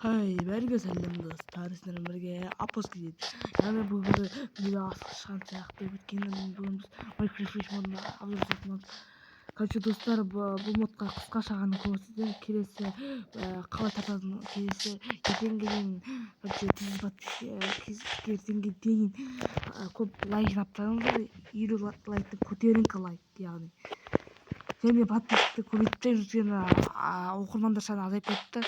Хай, бәріңе сәлем, достар! Сіздермен бірге Апос дейді. Яғни бүгінгі видео асық шыққан сияқты, өйткені бүгін біз Minecraft модына обзор жасайтын боламыз. Короче, достар, бұл модқа қысқаша ғана көрсетемін. Келесі қалай тартатынын келесі ертеңге дейін, короче, 100 подписчик, ертеңге дейін көп лайк жинап тастаңыздар, 50 лайкты, көтеріңкі лайк, яғни және подписчикті көбейтіп тастаймыз, өйткені оқырмандар саны азайып кетті.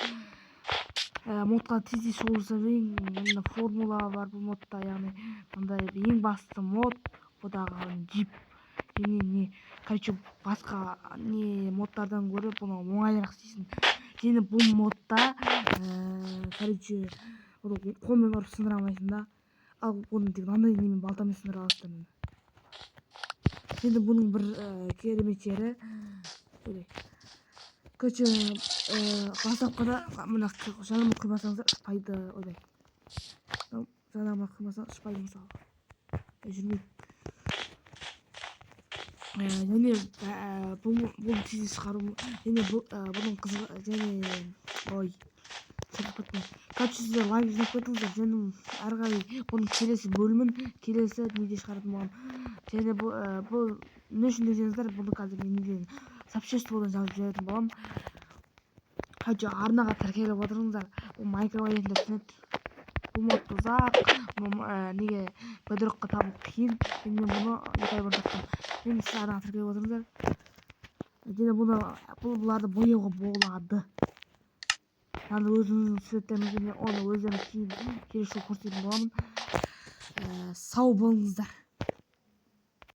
Модқа тез тез шолу жасап жіберейін. Мына формула бар бұл модта, яғни мындай ең басты мод бұдағы джип және не, короче, басқа не модтардан гөрі бұны оңайырақ істейсің. Және бұл модта, короче, бұны қолмен ұрып сындыра алмайсың да, ал бұны тек мынандай немен, балтамен сындыра аласыздар. Міне, енді бұның бір керемет жері, короче, бастапқыда мына жанармай құймасаңыздар, ұшпайды. Ойбай, жанармай құймасаң, ұшпайды, мысалы, жүрмейді. Және бұл тез шығару және бұл бұның қызығы және, ой, кеттім. Короче, сіздер лайк жинап кетіңіздер және әрі қарай бұның келесі бөлімін келесі неде шығаратын боламын. Және бұл не үшін десеңіздер, бұны қазір мен неден, сообществодан жазып жіберетін боламын. Короче, арнаға тіркеліп отырыңыздар. Бұл Майнкрафт ретінде түсінеді. Бұл модты ұзақ неге бедрокқа табу қиын. Мен бұны 2 ай бұрын таптым. Енді сіз арнаға тіркеліп отырыңыздар. Және бұны, бұл бұларды бояуға болады, яғни өзіңіздің суреттеріңізбен. Оны өздеріңіз кейін келесі жолы көрсететін боламын. Сау болыңыздар.